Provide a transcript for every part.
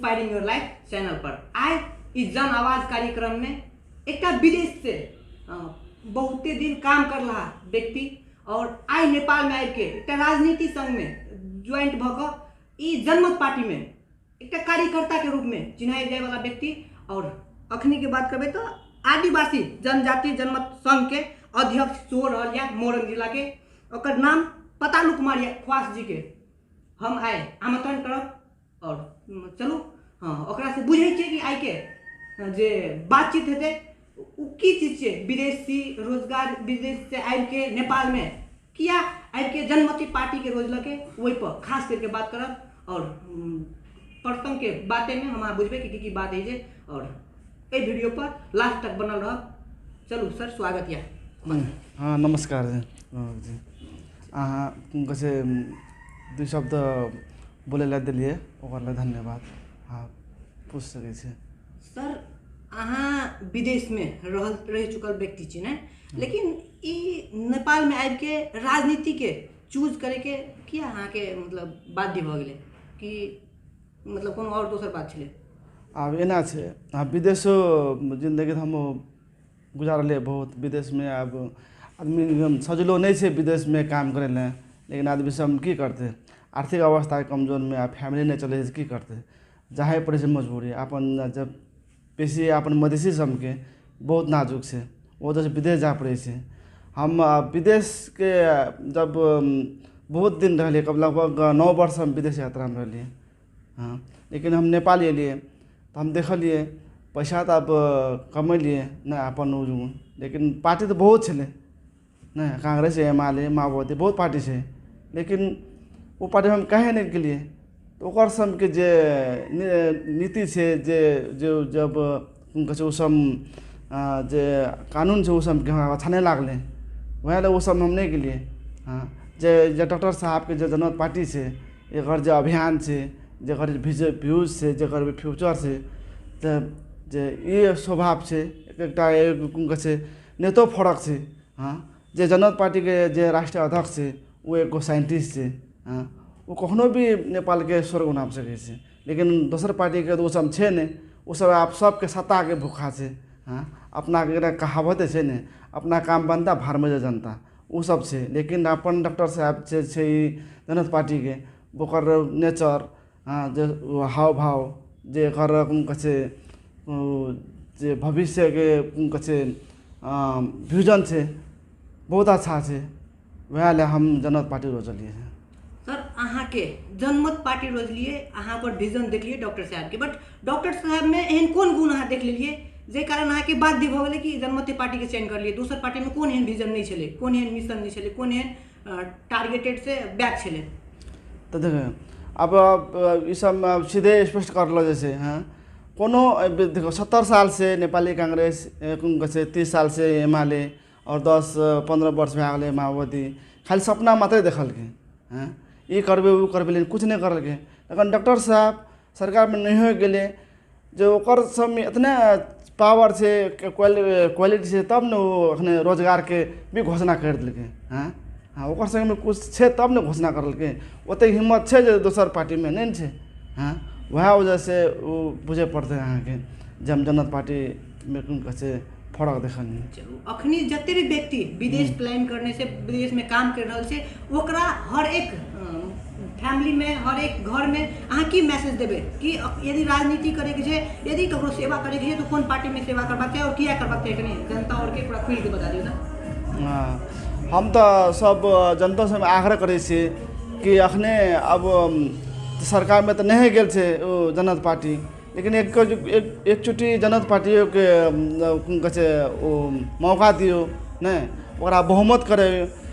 Inspiring your life channel पर। आइ ई जन आवाज कार्यक्रम में एकटा विदेश से बहुते दिन काम कर रहा व्यक्ति और आइ नेपाल में आबि के एकटा राजनीति संघ में ज्वाइंट भऽ कऽ ई जनमत पार्टी में एकटा कार्यकर्ता के रूप में चिन्हाइ जाय वाला व्यक्ति और अखनी के बात करबै तऽ आदिवासी जनजाति जनमत संघ के अध्यक्ष सेहो रहल या मोरंग जिला के, ओकर नाम पतालू कुमार या ख्वास जी के हम आइ आमंत्रण करब और चलू हाँ ओकरा से बुझै छियै कि आइ के जे बातचीत हेतै उ की चीज छियै, विदेशी रोजगार विदेश से आबि के नेपाल में किया आबि के जनमती पार्टी के रोज लके, ओहि पर खास करके बात करब और प्रसंग के बाते में हम अहाँ बुझबै कि की की बात होइ छै और एहि वीडियो पर लास्ट तक बनल रहब। चलू सर, स्वागत या। हाँ नमस्कार जी, अहाँ कैसे दू शब्द बोले ला दिलियै ओकर ला धन्यवाद। हाँ पूछ सकै छी सर। अहाँ विदेश में रह चुकल व्यक्ति छी ने, लेकिन ई नेपाल में आबि के राजनीति के चूज करे के किया अहाँ के मतलब बाध्य भऽ गेलै कि मतलब कोनो और दोसर बात छलै? आब एना छै, आब विदेशो जिंदगी हम गुजारलियै बहुत विदेश में। आब आदमी सजलो नहीं छै विदेश में काम करे ला, लेकिन आदमी सब की करते, आर्थिक अवस्था कमजोर में आ फैमिली नहीं चले की करते, जाहे पड़े छै मजबूरी। अपन जब बेसी अपन मधेसी सबके बहुत नाजुक छै, ओ तऽ विदेश जाय पड़ै छै। हम विदेश के जब बहुत दिन रहलियै, कब लगभग 9 वर्ष हम विदेश यात्रामे रहलियै। हाँ लेकिन हम नेपाल एलियै तऽ हम देखलियै पैसा तऽ आब कमेलियै नहि अपन, लेकिन पार्टी तऽ बहुत छलै नहि, कांग्रेस एमाले माओवादी बहुत पार्टी छै, लेकिन ओ पार्टी हम काहे नहि गेलियै? तऽ ओकर सबके जे नीति छै, जे जे जब कहै छै ओ सब जे कानून छै ओ सबके हमरा अच्छा नहि लागलै, वएह लए ओ सबमे हम नहि गेलियै। हाँ जे जे डॉक्टर साहबके जे जनमत पार्टी छै, एकर जे अभियान छै, जकर व्यूज छै, जकर फ्यूचर छै, तऽ जे ई स्वभाव छै एकटा कहै छै नेतो फरक छै। हाँ जे जनमत पार्टीके जे राष्ट्रीय अध्यक्ष छै ओ एगो साइंटिस्ट छै। हाँ ओ कखनो भी नेपालके स्वर्ग बनाबि सकै छै, लेकिन दोसर पार्टीके तऽ ओ सब छै नहि, ओ सब आब सबके सत्ताके भूखा छै। हाँ अपना एकटा कहावत छै ने, अपना काम बनता भाड़मे जाए जनता, ओ सब छै। लेकिन अपन डॉक्टर साहब जे छै जनमत पार्टीके, ओकर नेचर, हाँ जे हाव भाव, जे एकर कहै छै जे भविष्यके कहै छै विजन छै, बहुत अच्छा छै, वएह लए हम जनमत पार्टी रोजलियै। सर अहाँके जनमत पार्टी रोजलियै, अहाँ पर विजन देखलियै डॉक्टर साहबके, बट डॉक्टर साहबमे एहन कोन गुण अहाँ देख लेलियै जाहि कारण अहाँके बाध्य भऽ गेलै कि जनमत पार्टीके चयन करलियै? दोसर पार्टीमे कोन एहन विजन नहि छलै, कोन एहन मिशन नहि छलै, कोन एहन टारगेटेड से बैक छलै? तऽ देखियौ अब ई सब सीधे स्पष्ट करलो जाइ छै। हाँ कोनो देखो 70 साल से नेपाली कांग्रेस, कहै छै 30 साल से एमाले और 10-15 वर्ष भए गेलै माओवादी, खाली सपना मात्रै देखलकै। हाँ ई करबै ओ करबै, लेकिन कुछ नहि करलकै। लेकिन डॉक्टर साहब सरकारमे नहियो गेलै, जे ओकर सबमे इतना पावर छै, क्वालिटी छै, तब ने ओ अखने रोजगारके भी घोषणा करि देलकै। हाँ हाँ ओकर संगमे कुछ छै तब ने घोषणा करलकै, ओतेक हिम्मत छै जे दोसर पार्टीमे नहि ने छै। हाँ वएह वजहसँ ओ बुझै पड़तै अहाँके जे हम जनमत पार्टीमे कोन कहै छै फरक देखलियै। चलू अखनी जते भी व्यक्ति विदेश प्लान करने से विदेश में काम कर रहल छै, ओकरा हर एक फैमिली में हर एक घर में अहाँ की मैसेज देबै कि यदि राजनीति करैके छै, यदि ककरो सेवा करैके छै तऽ कोन पार्टी में सेवा करबाक चाही और किया करबाक चाही, कनि जनता और के पूरा खुलि के बता दियौ ना। हाँ हम तऽ सब जनता से आग्रह करै छियै कि अखने अब सरकारमे तऽ नहि गेल छै ओ जनमत पार्टी, लेकिन एकचोटि जनमत पार्टियोके कहै छै ओ मौका दियौ, नहि ओकरा बहुमत करै।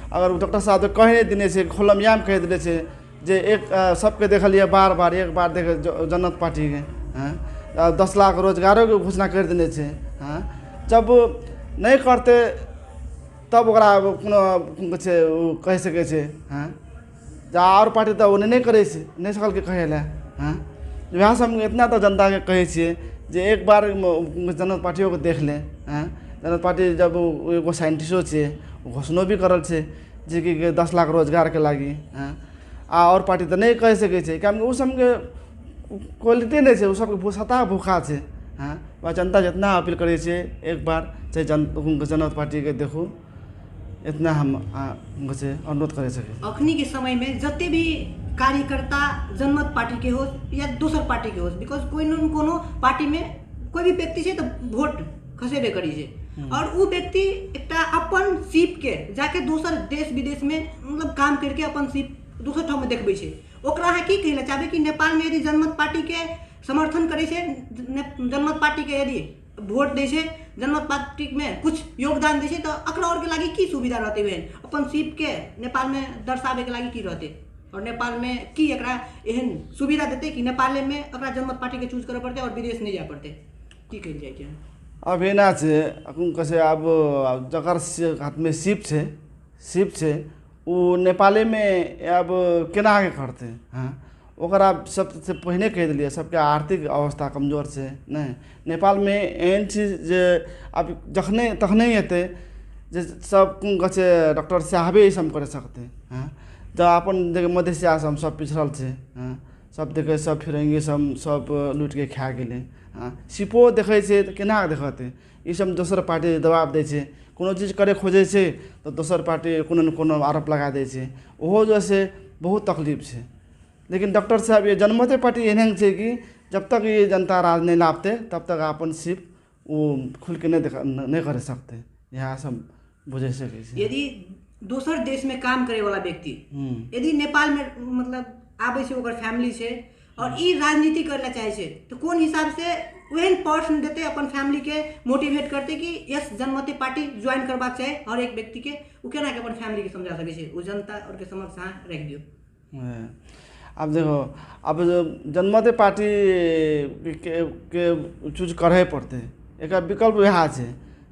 अगर डॉक्टर साहब तऽ कहि नहि देने छै, खुलमयाम कहि देने छै जे एक सबके देखलियै बार बार, एक बार देख जनमत पार्टीके। हाँ 10 लाख रोजगारोके घोषणा करि देने छै। हाँ जब नहि करतै तब ओकरा कोनो कहै छै ओ कहि सकै छै। हाँ जा आओर पार्टी तऽ ओ नहि करै छै, नहि सकलकै कहै लए। हाँ वएह सब इतना तऽ जनताके कहै छियै जे एक बार जनमत पार्टियोके देख ले। हाँ जनमत पार्टी जब एगो साइंटिस्टो छै, घोषणो भी करल छै जे कि 10 लाख रोजगारके लागि। हाँ आ आओर पार्टी तऽ नहि कहि सकै छै, कियाकि ओ सबके क्वालिटी नहि छै, ओ सबके सत्ता भूखा छै। हाँ, वएह जनता जितना अपील करै छै एक बार चाहे जनमत पार्टीके देखू, इतना हम से अनुरोध करै सकै। अखनी के समय में जते भी कार्यकर्ता जनमत पार्टी के हो या दोसर पार्टी के हो, because कोई न कोनो पार्टी में कोई भी व्यक्ति छै तऽ वोट खसेबे करी छै, और उ व्यक्ति एकटा अपन सीप के जाके दोसर देश विदेश में मतलब काम करके अपन सीप दोसर ठाम में देखबै छै। ओकरा अहाँ की कहै लए चाहबै कि नेपाल में यदि जनमत पार्टी के समर्थन करै छै, जनमत पार्टी के यदि वोट दै छै, जनमत पार्टी में कुछ योगदान दै छै, तऽ एकरा और के लागि की सुविधा रहतै? एहन अपन सीप के नेपाल में दर्शाबे के लागि की रहतै, और नेपाल में की एकरा एहन सुविधा देतै कि नेपाले में एकरा जनमत पार्टी के चूज करऽ पड़तै और विदेश नहीं जाय पड़तै? की कहल जाइ छै? अब एना छै अखन कसे आब जकर हाथमे सीप छै, सीप छै ओ नेपालेमे आब केना के करतै? हाँ, ओकरा सबसे पहिने कहि देलियै सबके आर्थिक अवस्था कमजोर छै। नहि, नेपालमे एहन चीज जे आब जखने तखने हेतै जे सब कोन कहै छै डॉक्टर साहबे ई सब करि सकतै। हाँ, तऽ अपन देख मधेसिया सब सब पिछड़ल छै। हाँ, सब देखै सब फिरंगी सब सब लूटिके खा गेलै। हाँ, सिपो देखै छै तऽ केना देखतै? ई सब दोसर पार्टी दबाव दै छै, कोनो चीज करे खोजै छै तऽ दोसर पार्टी कोनो ने कोनो आरोप लगा दै छै, ओहो जे छै बहुत तकलीफ छै। लेकिन डॉक्टर साहब ये जनमते पार्टी एहन छै कि जब तक ये जनता राज नहीं लाबते तब तक अपन सिर्फ वो खुल के नहीं देखा नहीं कर सकते। यहाँ सब बुझे सकै छै। यदि दोसर देश में काम करे वाला व्यक्ति यदि नेपाल में मतलब आबै छै, ओकर फैमिली छै और ई राजनीति करे ला चाहे छै, तऽ कोन हिसाब से ओहन पर्सन देतै अपन फैमिली के मोटिवेट करतै कि यस जनमते पार्टी ज्वाइन करबाक चाही हर एक व्यक्ति के? ओ केना के अपन फैमिली के समझा सकै छै? ओ जनता और के समक्ष अहाँ राखि दियौ। आब देखो, आब जनमते पार्टी के चूज करहे पड़तै, एकर विकल्प वएह छै।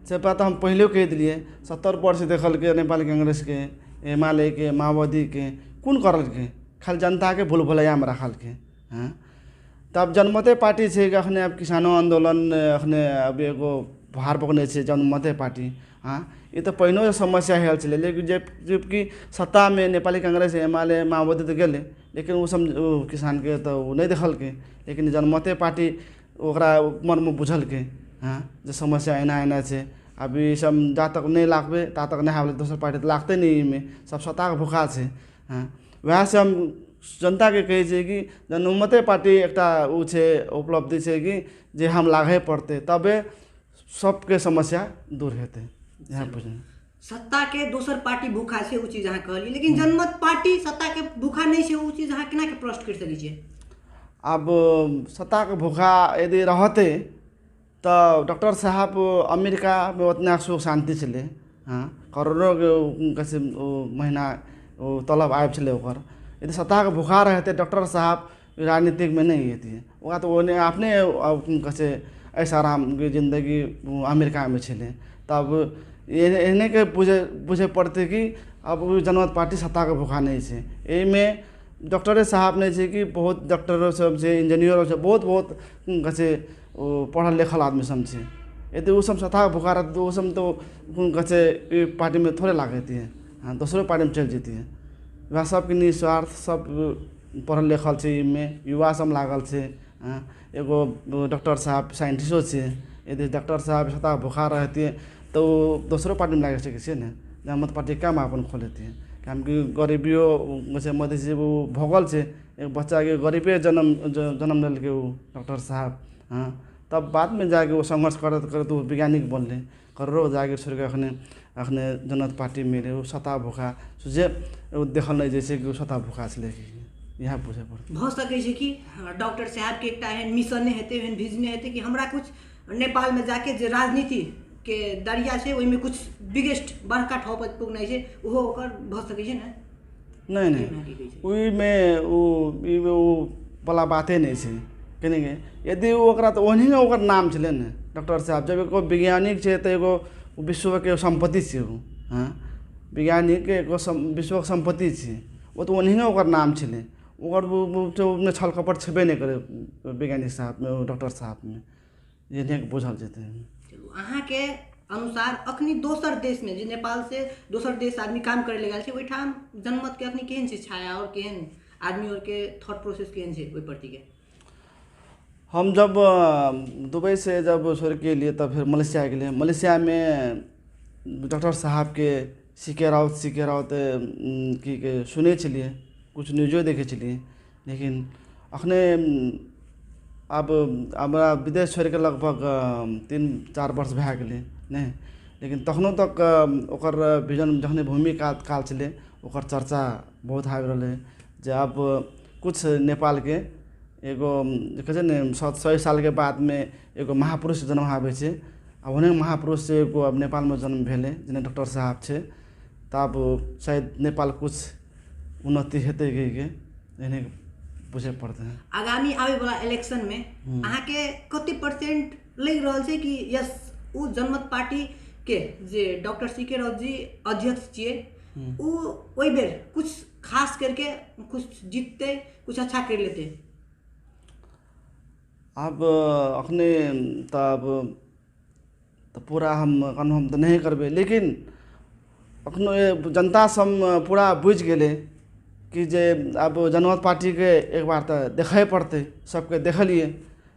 से बात हम पहिलेओ कहि देलियै, 70 वर्ष देखलकै नेपाली कांग्रेसके, एमालेके, माओवादीके, कोन करलकै? खाली जनताके भूल भुलैयामे रखलकै। हाँ, तब जनमते पार्टी छै कि अखने आब किसानो आन्दोलन अखने अब एगो भार पकड़ने छै जनमते पार्टी। हाँ, ई तऽ पहिनो समस्या हेल छलै, लेकिन जबकि सत्तामे नेपाली कांग्रेस एमाले माओवादी तऽ गेलै, लेकिन ओ सब किसानके तऽ ओ नहि देखलकै, लेकिन जनमते पार्टी ओकरा मनमे बुझलकै। हाँ, जे समस्या एना एना छै, आब ई सब जा तक नहि लागबै ता तक नहि आबै, दोसर पार्टी तऽ लागतै नहि, एहिमे सब सत्ताके भूखा छै। हाँ, वएहसँ हम जनताके कहै छियै कि जनमते पार्टी एकटा ओ छै उपलब्धि छै कि जे हम लागहे पड़तै तबे सबके समस्या दूर हेतै। इएह बुझलियै। सत्ता के दोसर पार्टी भूखा छै ओ चीज अहाँ कहलियै, लेकिन जनमत पार्टी सत्ता के भूखा नहि छै ओ चीज अहाँ केना के प्रश्न करि सकै छियै? आब सत्ताके भूखा यदि रहतै तऽ डॉक्टर साहब अमेरिकामे उतना सुख शान्ति छलै। हाँ, करोड़ोके कैसे ओ महीना ओ तलब आबि छलै ओकर। यदि सत्ताके भूखा रहतै डॉक्टर साहब राजनीतिकमे नहि एतियै, ओकरा तऽ ओने अपने कैसे ऐश आरामके जिन्दगी अमेरिकामे छलै। तब एहनेके बुझे पड़तै कि अब जनमत पार्टी सत्ताके भूखा नहि छै। एहिमे डॉक्टरे साहब नहि छै कि बहुत डॉक्टरो सब छै, इंजीनियरो छै, बहुत बहुत कहै छै ओ पढ़ल लिखल आदमी सब छै। यदि ओ सब सत्ताके भूखा रहतै तऽ ओ सब तऽ कहै छै ई पार्टीमे थोड़े लागतियै। हाँ, दोसरो पार्टीमे चलि जैतियै। वएह सबके निस्वार्थ सब पढ़ल लिखल छै, एहिमे युवा सब लागल छै। हाँ, एगो डॉक्टर साहब साइंटिस्टो छै। यदि डॉक्टर साहब सत्ताके भूखा रहतियै तऽ ओ दोसरो पार्टीमे लागि सकै छै ने। जनमत पार्टी काम अपन खोलतियै, काहेकि गरीबियो मधेसी ओ भोगल छै, एक बच्चाके गरीबे जन्म लेलकै ओ डॉक्टर साहब। हाँ, तब बादमे जाके ओ संघर्ष करैत करैत ओ वैज्ञानिक बनलै, करोड़ो जागीर छोड़िके अखने अखने जनमत पार्टीमे एलै। ओ सत्ता भूखा जे ओ देखल नहि जाइ छै कि ओ सत्ता भूखा छलै, इएह बुझै पड़तै। भऽ सकै छै कि डॉक्टर साहबके एकटा एहन मिशने हेतै, एहन विजने हेतै कि हमरा कुछ नेपालमे जाके जे राजनीति के दरिया छै ओहिमे कुछ बिगेस्ट बड़का ठाव पर पुगनाइ छै, ओहो ओकर भऽ सकै छै ने? नहि नहि, ओहिमे ओ वाला बाते नहि छै। कनिके यदि ओकरा तऽ ओहने ओकर नाम छलै ने डॉक्टर साहब, जब एगो वैज्ञानिक छै तऽ एगो विश्वके सम्पत्ति छै ओ। हाँ, वैज्ञानिक एगो विश्वके सम्पत्ति छै, ओ तऽ ओहने ओकर नाम छलै। ओकर ओहिमे छल कपट छेबे नहि करै वैज्ञानिक साहबमे, डॉक्टर साहबमे, एहने बुझल जेतै। चलू, अहाँके अनुसार अखनी दोसर देशमे जे नेपाल से दोसर देश आदमी काम करे लए गेल छै ओहिठाम जनमतके अखनी केहन छै छाया और केहन आदमी और के थॉट प्रोसेस केहन छै ओहि प्रतिके? हम जब दुबई से जब छोड़ के लिए तब फिर मलेशिया गेलियै। मलेशियामे डॉक्टर साहबके सी के राउत की के सुनै छलियै, कुछ न्यूजो देखै छलियै। लेकिन अखने आब हमरा विदेश छोड़िके लगभग 3-4 वर्ष भए गेलै नहि, लेकिन तखनो तक ओकर विजन जखने भूमि काल छलै ओकर चर्चा बहुत आबि रहलै जे आब कुछ नेपालके एगो कहै छै ने 100 सालके बादमे एगो महापुरुष जन्म आबै छै, आ ओहने महापुरुष से एगो अब नेपालमे जन्म भेलै जेना डॉक्टर साहब छै। तऽ आब शायद नेपाल कुछ उन्नति हेतै कहिके एहने बुझे पड़तै। आगामी आबै वाला इलेक्शन में अहाँके कते परसेंट लागि रहल छै कि यस ओ जनमत पार्टी के जे डॉक्टर सी के राउत जी अध्यक्ष छियै उ ओहि बेर कुछ खास करके कुछ जीतते, कुछ अच्छा कर लेते? आब अखने तऽ तऽ पूरा हम कन्फर्म तऽ नहि करबै, लेकिन अखनो जनता सब पूरा बुझि गेलै कि जे आब जनमत पार्टीके एक बार तऽ देखै पड़तै, सबके देखलियै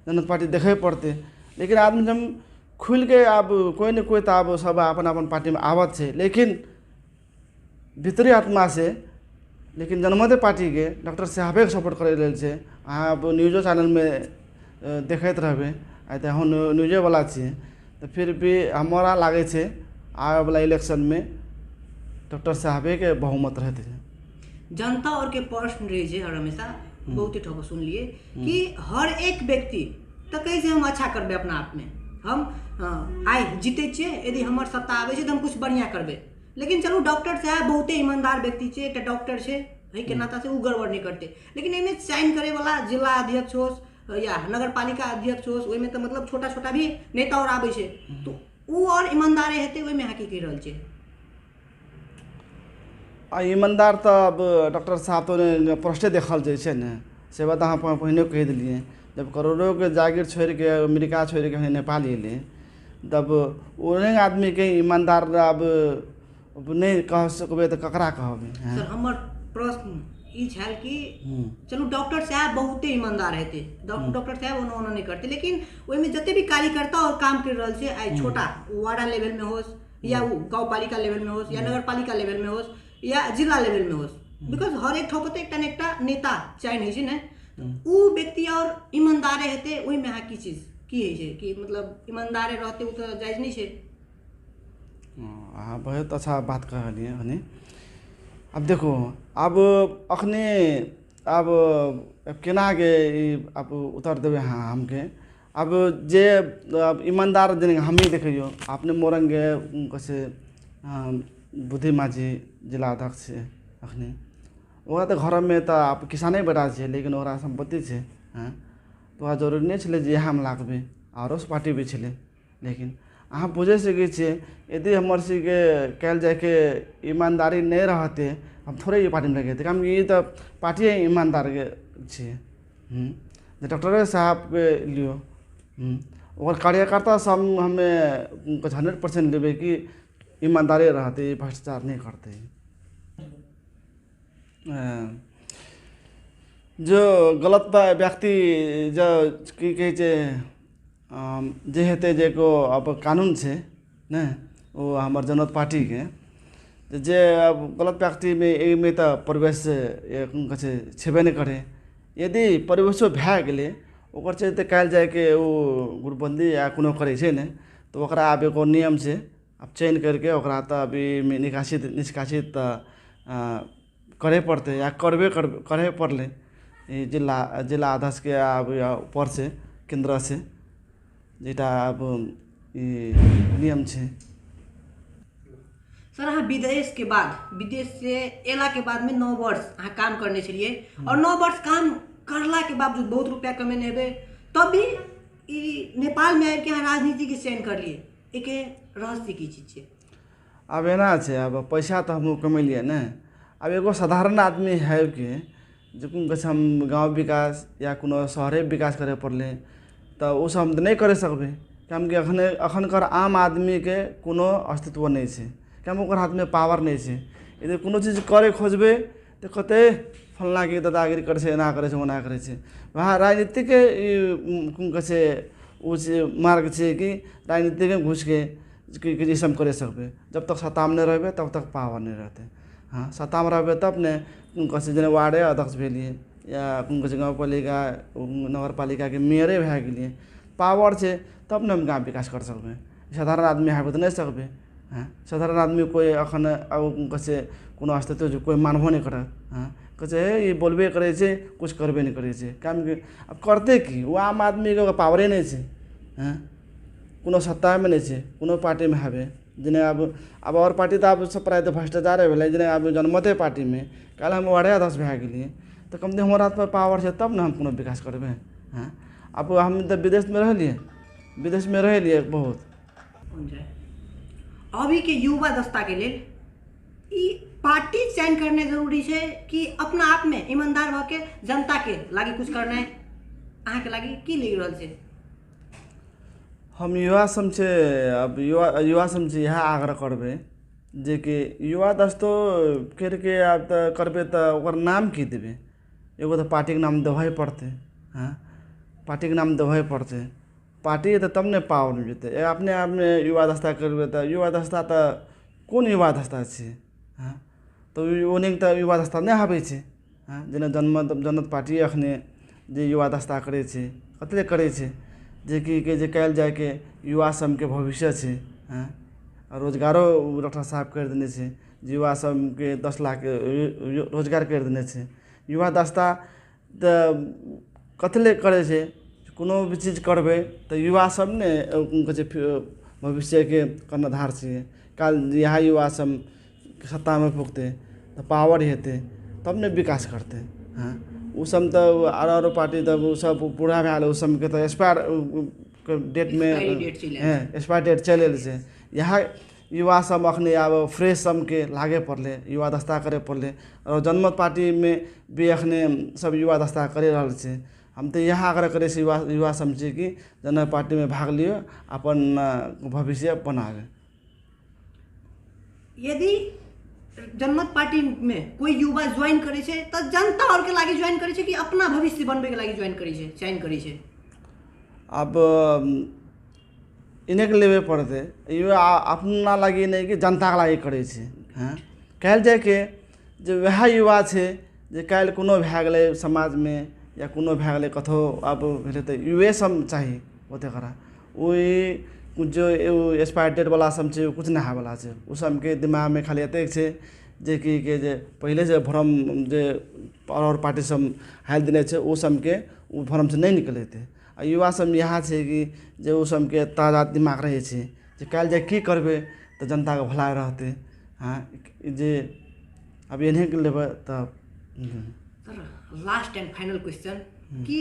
जनमत पार्टी देखै पड़तै। लेकिन आदमी जब खुलिके आब कोइ ने कोइ तऽ आब सब अपन अपन पार्टीमे आवत छै, लेकिन भीतरी आत्मा से लेकिन जनमते पार्टीके डॉक्टर साहबेके सपोर्ट करै लेल छै। अहाँ आब न्यूजो चैनलमे देखैत रहबै, आइ तऽ हम न्यूजेवला छियै, तऽ फिर भी हमरा लागै छै आबैवला इलेक्शनमे डॉक्टर साहबेके बहुमत रहतै। जनता और के प्रश्न रहे छै हर हमेशा, बहुते ठोक सुनलिए कि हर एक व्यक्ति तऽ कहै छै हम अच्छा करबै अपना आपमे, हम आइ जीते छियै, यदि हमर सत्ता आबै छै तऽ हम कुछ बढ़िआँ करबै। लेकिन चलू डॉक्टर साहब बहुते ईमानदार व्यक्ति छै, एकटा डॉक्टर छै, एहिके नाता से ओ गड़बड़ नहि करतै। लेकिन एहिमे साइन करैवला जिला अध्यक्ष होस या नगरपालिका अध्यक्ष होस, ओहिमे तऽ मतलब छोटा छोटा भी नेता और आबै छै, तऽ ओ और ईमानदारे हेतै, ओहिमे अहाँ की कहि रहल छियै? आ ईमानदार तऽ अब डॉक्टर साहब तऽ प्रश्ने देखल जाइ छै ने, से बात अहाँ पहिने कहि देलियै। जब करोड़ोके जागीर छोड़िके अमेरिका छोड़िके नेपाल एलै तब ओहन आदमीके ईमानदार आब नहि कह सकबै तऽ ककरा कहबै? सर हमर प्रश्न ई छल कि चलू डॉक्टर साहब बहुते ईमानदार हेतै, डॉक्टर साहब ओना ओना नहि करतै, लेकिन ओहिमे जते भी कार्यकर्ता और काम कर रहल छै, आइ छोटा वार्डा लेवलमे होस या गाउँपालिका लेवलमे होस या नगरपालिका लेवलमे होस या जिला लेवलमे होस, because हर एक ठाउँ पर तऽ एकटा ने एकटा नेता चयन होइ छै ने, उ व्यक्ति और ईमानदारे हेतै, ओहिमे अहाँ की चीज की होइ छै कि मतलब ईमानदारे रहतै ओ तऽ जायज नहि छै? अहाँ बहुत अच्छा बात कहलियै अखनी। आब देखो आब अखने आब केनाके आब उतर देबै अहाँ हमके? आब जे अब ईमानदार जेना हमही देखियौ अपने मोरंगके कैसे बुद्धि माझी जिला अध्यक्ष छै अखनी, ओकरा तऽ घरमे तऽ आब किसाने बेटा छै, लेकिन ओकरा सम्पत्ति छै, हँ तऽ ओकरा जरूरी नहि छलै जे इएहमे लागबै, आरो पार्टी भी छलै। लेकिन अहाँ बुझि सकै छियै यदि हमर सबके कयल जाइके ईमानदारी नहि रहतै हम थोड़े ई पार्टीमे लगेतै, कारण ई तऽ पार्टिए ईमानदारके छियै। जे डॉक्टरे साहबके लियौ, ओकर कार्यकर्ता सब हमे 100% लेबै कि ईमानदारी रहतै, भ्रष्टाचार नहि करतै। जो गलत व्यक्ति जो की कहै छै जे हेतै जे एगो अब कानून छै ने ओ हमर जनमत पार्टीके जे अब गलत व्यक्तिमे एहिमे तऽ प्रवेश कहै छै छेबे नहि करै, यदि प्रवेशो भए गेलै ओकर छै तऽ काल्हि जाइके ओ गुटबन्दी या कोनो करै छै ने तऽ ओकरा आब एगो नियम छै, आब चयन करके ओकरा तऽ अभी निष्कासित तऽ करे पड़तै या करबे करे पड़लै ई जिला अध्यक्षके आब ऊपर से केंद्र से जेटा आब ई नियम छै। सर अहाँ विदेश के बाद, विदेश से एला के बाद में 9 वर्ष अहाँ काम करने छलियै और 9 वर्ष काम करला के बावजूद बहुत रुपया कमेने हेबै, तब भी ई नेपाल में आबि के अहाँ राजनीति के चयन करलियै, एके रहस्य की चीज छै? आब एना छै, आब पैसा तऽ हमहूँ कमेलियै ने, आब एगो साधारण आदमी है कि जे कोन कहै छै हम गाँव विकास या कोनो शहरे विकास करे पड़लै तऽ ओ सब हम तऽ नहि करि सकबै, कियाकि अखनकर आम आदमीके कोनो अस्तित्व नहि छै, कियाकि ओकर हाथमे पावर नहि छै। यदि कोनो चीज करे खोजबै तऽ तऽ कहतै फल्लाँके दादागिरी करै छै, एना करै छै, ओना करै छै। वएह राजनीतिके ई कोन कहै छै ओ छै मार्ग छै कि राजनीतिमे घुसिके कि सब करि सकबै। जब तक सत्तामे नहि रहबै तब तक पावर नहि रहतै। हँ, सत्तामे रहबै तब ने कोन कहै छै जेना वार्डे अध्यक्ष भेलियै या कोन कहै छै गाउँपालिका नगरपालिकाके मेयरे भए गेलियै, पावर छै तब ने हम गाँव विकास कर सकबै। साधारण आदमी हेबै तऽ नहि सकबै। हँ, साधारण आदमी कोइ एखन कोन कहै छै कोनो अस्तित्व छै कोइ मानबो नहि करत। हँ, कहै छै हे ई बोलबे करै छै कुछ करबे नहि करै छै, काम आब करतै की, ओ आम आदमीके पावरे नहि छै। हँ, कोनो सत्तामे नहि छै, कोनो पार्टीमे हेबै जेना आब आब आओर पार्टी तऽ आब सब प्रायः तऽ भ्रष्टाचारे भेलै। जेना आब जनमते पार्टीमे काल्हि हम वार्डे अध्यक्ष भए गेलियै तऽ कमसँ कम हमरा हाथमे पावर छै तब ने हम कोनो विकास करबै। हँ, आब हम तऽ विदेशमे रहलियै, विदेशमे रहलियै बहुत। अभीके युवा दस्ताके लेल ई पार्टी चयन करनाइ जरूरी छै कि अपना आपमे ईमानदार भऽ के जनताके लागि कुछ करनाइ अहाँके लागि की लागि रहल छै? हम युवा सबसे अब युवा युवा सबसे इएह आग्रह करबै जेकि युवा दस्तो करके आब तऽ करबै तऽ ओकर नाम की देबै? एगो तऽ पार्टीके नाम देबहे पड़तै। हँ, पार्टीके नाम देबहे पड़तै, पार्टी तऽ तब ने पावर जेतै। अपने आपमे युवा दस्ता करबै तऽ युवा दस्ता तऽ कोन युवा दस्ता छै? हँ, तऽ ओने तऽ युवा दस्ता नहि आबै छै। हँ, जेना जनमत जनमत पार्टी अखने जे युवा दस्ता करै छै कते करै छै जेकि जे काल्हि जाइके युवा सबके भविष्य छै। हँ, रोजगारो डॉक्टर साहब करि देने छै, युवा सबके 10 लाख रोजगार करि देने छै। युवा दस्ता तऽ कथी लए करै छै? कोनो भी चीज करबै तऽ युवा सब ने कहै छै भविष्यके कर्णधार छियै। काल्हि इएह युवा सब सत्तामे पुगतै तऽ पावर हेतै तब ने विकास करतै। हँ, ओ सब तऽ आरो आरो पार्टी तऽ ओ सब बूढ़ा भए गेलै, ओ सबके तऽ एक्सपायर डेटमे एक्सपायर डेट चलि आयल छै। इएह युवा सब अखने आब फ्रेश सबके लागे पड़लै, युवा दस्ता करे पड़लै। आओर जनमत पार्टीमे भी अखने सब युवा दस्ता करि रहल छै। हम तऽ इएह आग्रह करै छी युवा युवा सब छै कि जनमत पार्टीमे भाग लिअ, अपन भविष्य बनाबै। यदि जनमत पार्टी में कोई युवा ज्वाइन करै छै तऽ जनता और के लागि ज्वाइन करै छै कि अपना भविष्य बनबै के लागि ज्वाइन करै छै, चयन करै छै? अब इन्हें के लेबे पड़तै, युवा अपना लागि नहि कि जनताके लागि करै छै। हँ, काल्हि जाइके जे वएह युवा छै जे काल्हि कोनो भए गेलै समाजमे या कोनो भए गेलै कतहु आब भेलै तऽ युवे सब चाही ओतेकरा। ओहि जो एक्सपायर डेट वाला सब छै कुछ नहि होय वाला छै। ओ सबके दिमागमे खाली एतेक छै जे कि के जे पहिले जे भ्रम जे आओर पार्टी सब हालि देने छै ओ सबके ओ भ्रमसँ नहि निकलेतै। आ युवा सब इएह छै कि जे ओ सबके ताजा दिमाग रहै छै जे काल्हि जाय की करबै तऽ जनताके भलाइ रहतै। हँ, जे अब एन्हे लेबै तऽ sir last and final question कि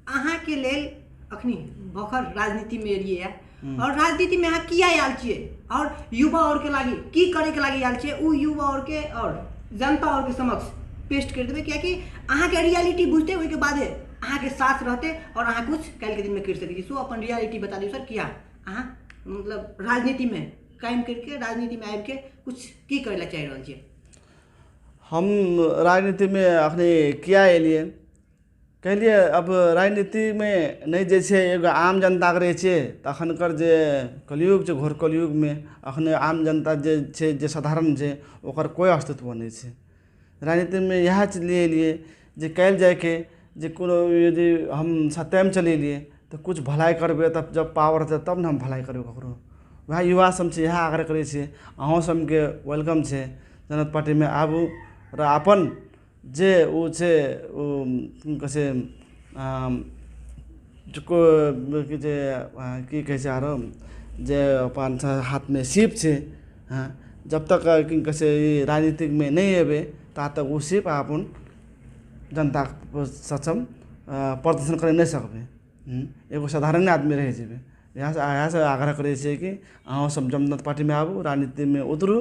अहाँके लेल अखनी भखर राजनीतिमे एलियै और राजनीतिमे अहाँ किया आयल छियै और युवा और के लागि की करे के लागि आयल छियै, ओ युवा और के और जनता और के समक्ष पेश कर देबै, कियाकि अहाँके रियलिटी बुझतै ओहिके बादे अहाँके साथ रहतै और अहाँ कुछ काल्हिके दिनमे करि सकै छी। सो अपन रियलिटी बता दियौ सर, किया अहाँ मतलब राजनीतिमे कायम करके राजनीतिमे आबिके कुछ की करै लए चाहि रहल छियै? हम राजनीतिमे अखनी किया एलियै कहलियै, अब राजनीतिमे नहि जे छै एगो आम जनताके रहै छै तऽ अखनकर जे कलयुग छै घोर कलयुगमे अखने आम जनता जे छै जे साधारण छै ओकर कोइ अस्तित्व नहि छै। राजनीतिमे इएह चीज लिए एलियै जे काल्हि जाइके जे कोनो यदि हम सत्तामे चलि एलियै तऽ कुछ भलाइ करबै तब जब पावर हेतै तब ने हम भलाइ करबै ककरो। वएह युवा सब छै इएह आग्रह करै छियै अहूँ सबके welcome छै जनता पार्टीमे आबू र अपन जे ओ छै ओ की कहै छै जे की कहै छै आरो जे अपन हाथमे सीप छै। हँ, जब तक की कहै छै ई राजनीतिकमे नहि एबै ता तक ओ सीप अपन जनता सक्षम प्रदर्शन करै नहि सकबै। एगो साधारण आदमी रहि जेबै। इएह आग्रह करै छियै कि अहाँ सब जनता पार्टीमे आबू, राजनीतिमे उतरू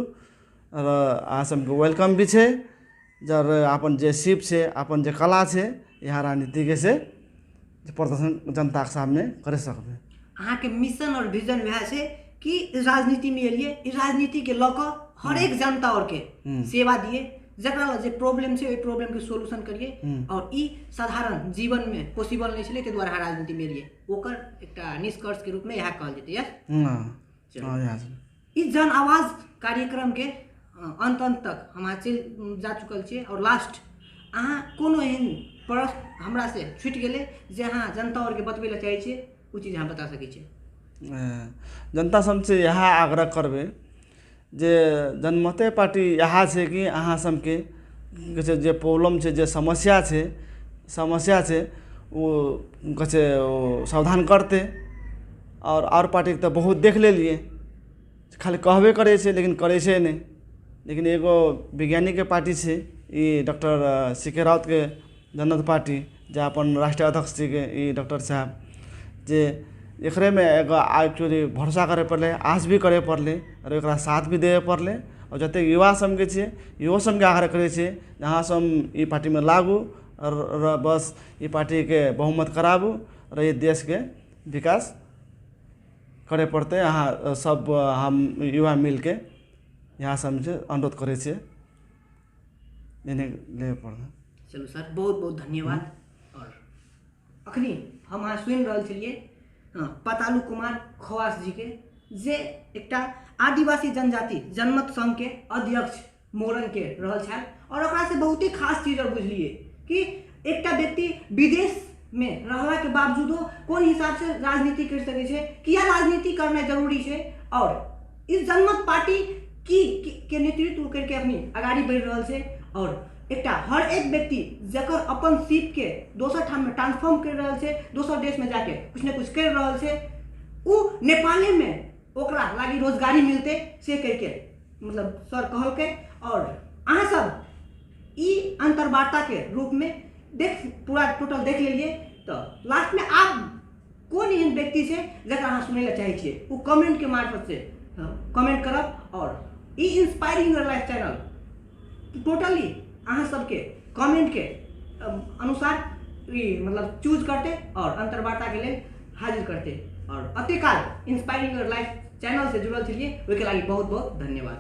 र अहाँ सबके welcome भी छै। जर अपन जे सीप छै अपन जे कला छै यहाँ राजनीतिके से प्रदर्शन जनताके सामने करि सकबै। अहाँके मिशन और विजन वएह छै कि राजनीतिमे एलियै, ई राजनीतिके लऽ कऽ हरेक जनता और के सेवा दिए, जकरा लग जे प्रॉब्लम छै ओहि प्रॉब्लम के सोल्यूशन करिए और ई साधारण जीवन में पॉसिबल नहीं छलै, ताहि दुआरे अहाँ राजनीति में एलियै। ओकर एकटा निष्कर्ष के रूप में इएह कहल जेतै। यस, ई जन आवाज कार्यक्रम के अंत अंत तक हम अहाँ चलि जा चुकल छियै और लास्ट अहाँ कोनो एहन प्रश्न हमरा से छुटि गेलै जे अहाँ जनता और के बतबै लए चाहै छियै, ओ चीज अहाँ बता सकै छियै। जनता सबसे इएह आग्रह करबै जे जनमते पार्टी इएह छै कि अहाँ सबके जे प्रॉब्लम छै, जे समस्या छै ओ कहै छै ओ समाधान करतै। और पार्टीके तऽ बहुत देख लेलियै, खाली कहबे करै छै लेकिन करै छै नहि। लेकिन एगो वैज्ञानिकके पार्टी छै ई डॉक्टर सी.के. राउतके जनमत पार्टी, जे अपन राष्ट्रीय अध्यक्ष जीके ई डॉक्टर साहब, जे एकरेमे एगो एक्चुअली भरोसा करे पड़लै, आस भी करे पड़लै और एकरा साथ भी देवे पड़लै। और जतेक युवा सबके छै युवो सबके आग्रह करै छै अहाँ सब ई पार्टीमे लागू और बस ई पार्टीके बहुमत कराबू और ई देशके विकास करे पड़तै। अहाँ सब हम युवा मिलके यहाँ सब अनुरोध करै छियै लेबे पड़तै। चलू सर, बहुत बहुत धन्यवाद। और अखनी हम अहाँ सुनि रहल छलियै पतालू कुमार खवास जी के, जे एकटा आदिवासी जनजाति जनमत संघ के अध्यक्ष मोरन के रहल छथि और ओकरा से बहुते खास चीज और बुझलिए कि एकटा व्यक्ति विदेश में रहला के बावजूदो कोन हिसाब से राजनीति कर सकै छै, किया राजनीति करना जरूरी छै और इस जनमत पार्टी की के नेतृत्व करके अपनी अगाड़ी बढ़ि रहल छै। और एकटा हर एक व्यक्ति जकर अपन सीप के दोसर ठाम में ट्रांसफॉर्म कर रहल छै, दोसर देश में जाके कुछ ने कुछ कर रहल छै, उ नेपाले में ओकरा लागी रोजगारी मिलते से करके मतलब सर कहलकै। और अहाँ सब ई अंतर्वार्ता के रूप में देख पूरा टोटल देख लेलिए। तो लास्ट में आप कोन एहन व्यक्ति छै जकरा अहाँ सुनै लए चाहै छियै ओ कमेंट के मार्फत से कमेंट करब। और ई inspiring your life channel totally अहाँ सबके कमेंट के अनुसार ई मतलब चूज करते और अंतर्वार्ता के लेल हाजिर करते। और अतिकाल इंस्पायरिंग your life channel से जुड़ल छलिए ओहिके लागि बहुत बहुत धन्यवाद।